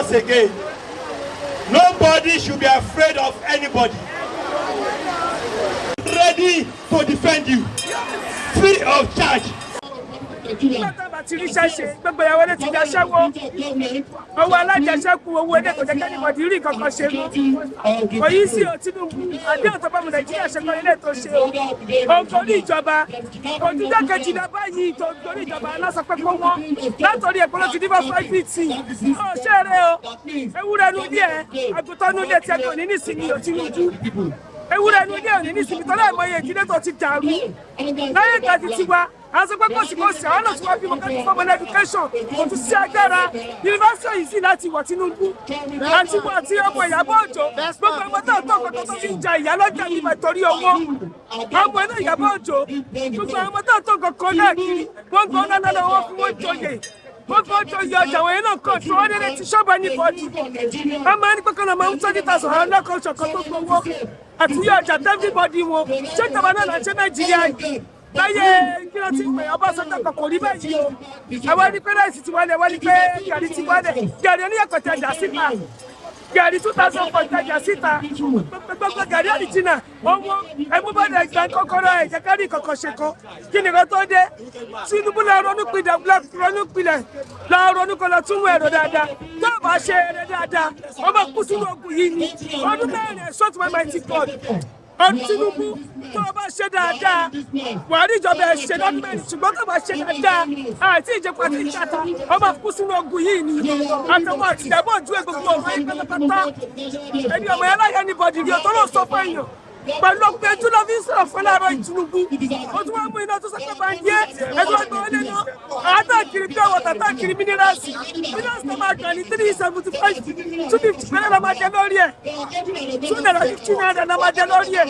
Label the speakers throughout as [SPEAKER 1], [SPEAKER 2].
[SPEAKER 1] once again, nobody should be afraid of anybody. Ready to defend you, free of charge.
[SPEAKER 2] Nígbà tá a bá ti ríṣẹ́ ṣe, gbogbo ìyàwó lè ti daṣẹ́wó, owó alájẹsẹ́kù, owó ilé kò jẹ́ kí anybody rí nǹkan kan ṣe mọ́. Kò yí sí o. Tinubu, àdéhùn tó bá mu Nàìjíríà ṣe kọ́ ilé tó ṣe o. Òun torí ìjọba òjújọ́ kejìlá báyìí tó torí ìjọba aláṣọ pé kó wọ́n látọ̀rí ẹ̀kọ́ ló ti dín bá 550. Ó ṣe eré o. Ewúrẹ́ nu ilé ẹ̀, àgùntàn nu ilé tí ẹ kò ní nísìnyí o. Tinubu, ewúrẹ́ nu ilé ò ní nísìnyí tọ́lá. Ìmọ̀ye ìdílé tó ti dàrú láyé ìgbà ti tiwa. Àwọn sọ pé kò sí, kò sí. Àwọn náà tí wọ́n bímọ kájú fọmọ ní education, kò tún sí agbára yunifásitì yìí sí láti wọ̀. Tinubu àti wọ́n àti ọmọ Ìyábọ̀ Òjó, gbogbo ọmọ tó tó nǹkan tó fi ń ja ìyá lọ́jà nígbà torí owó ọmọ náà. Ìyábọ̀ Òjó, gbogbo ọmọ tó tó nǹkan kan káàkiri, wọ́n gbọ́ náà náà, wọ́n fi wọ́n joyè, wọ́n fi wọ́n joyè ọjà. Wọ̀nyí náà kàn tí wọ́n délé ti ṣọ́ọ̀bù anybody. Wọ́n máa ń ní pé kọ́nà máa ń 20,000 àwọn ọlọ́kọ̀ ṣọ̀kan tó gbowó àti yọ ọjà everybody wọn. Ṣé ìjọba náà là ń ṣe Nàìjíríà yìí? Láyé kí ló ti pè, Ọbásanjọ́ kan, kò rí bẹ́ẹ̀ yìí o. Àwọn ní pé rice ti wálẹ̀, wọ́n ní pé gàrí ti wálẹ̀. Gàrí oníyẹ̀pẹ̀ tẹ̀jà síta, gàrí 2004 tẹ̀jà síta, gbogbo gàrí àdìjínà owó ẹmúbọ̀dẹ̀ gbà kọ́kọ́rọ́ ẹ̀ jẹ́ kárí kọ̀kọ̀ ṣe kan. Kí nìkan tó dé? Tinubu, lọ ronú pilẹ̀, lọ ronú pilẹ̀, lọ ronú kọ́, lọ tún ẹ̀rọ dáadáa. Tó o bá ṣe eré dáadáa, wọ́n máa kú sínú ogun yìí ní ọdún 4 ẹ̀. Sọ́ọ̀tù mighty God ọdún. Tinubu, tó o bá ṣe dáadáa, wàá rí ìjọba ẹ̀ ṣe lọ́dún 4. Ṣùgbọ́n tó o bá ṣe dáadáa àti ìjẹpọ̀ àti ìjàta, wọ́n máa kú sínú ogun yìí ni, àtàwọn àtìyàbọ̀ ojú ẹ̀, gbogbo ọmọ yìí pátápátá. Ẹni ọmọ yẹn láyé anybody rí ọ̀tọ́ ló sọ fún èèyàn pẹ̀lú ọgbẹ́ ojú lọ fi ń sọ̀rọ̀ fún láàárọ̀. Tinubu, ó tún wá mú iná tó sọ pé bá ń yé ẹgbẹ́ ọgbẹ́ wọlé náà. Àtàkiri pure water, àtàkiri minerals, minerals tó máa gbà ní 375, 250 pẹ̀lú la máa jẹ lórí ẹ̀, ₦250 la máa jẹ lórí ẹ̀.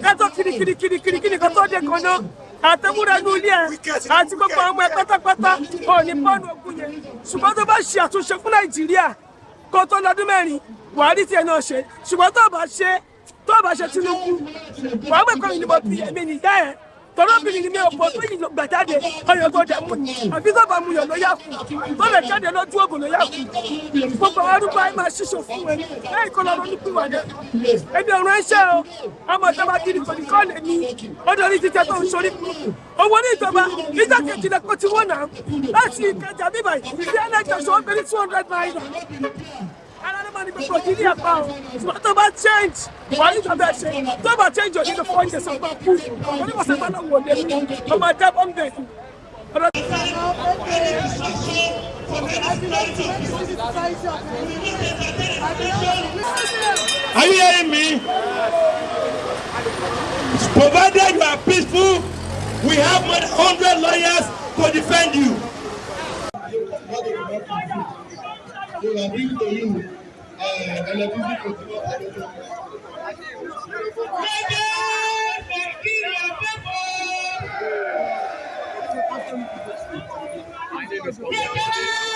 [SPEAKER 2] Kátó kiri kiri kiri kiri kiri kan tó dé kan náà, àtẹwúrẹ́ inú ilé ẹ̀ àti gbogbo àwọn ọmọ ẹ̀ pátápátá ò ní bọ́ọ̀nù ogun yẹn. Ṣùgbọ́n tó bá ṣe àtúnṣe fún Nàìjíríà kó tó lọ́dún 4, wàá rí tiẹ̀ náà ṣe. Ṣùgbọ́n tó bá ṣe, Tinubu, wàá gbẹ̀ kọ́ ìdìbò bí ẹ̀mí nìyá ẹ̀ tọ́lọ́bìnrin ni mi ò bọ̀ tó yìí gbà jáde ọyàn tó dẹ̀ mú, àfi tó bá mu yàn ló yà kù, tó lè jáde lójú ògùn ló yà kù. Gbogbo àwọn arúgbó ayé máa ṣíṣò fún ẹ lẹ́yìn kọ́ lọ́rọ́ ní pìwàdà. Ẹbí ọ̀run ẹ̀ṣẹ̀ o. Ọmọ ìjọba gidi kò ní kọ́ lè ní ọdọ ní títẹ tó ń sọrí burúkú owó ní ìjọba. Ìjà kejì lẹ́kọ̀ọ́ tí wọ́n nà láti Ìkẹjà bíbà sí ẹlẹ́jọ̀ ṣọ́ gbé ní ₦200. Ara ló máa ní gbogbo ìdílé àpá o. Ṣùgbọ́n tó bá change, wà ní ìjọba ẹ̀ ṣe. Tó bá change, òní ló fọ́ ìjẹsà ọgbà kú oníwọ̀sẹ̀ bá náà wọlé ọmọ ajábọ̀ ń bẹ̀.
[SPEAKER 1] Are you hearing me? Provided you are peaceful, we have more than 100 lawyers to defend you.
[SPEAKER 3] So I bring to you electricity. Nigeria people!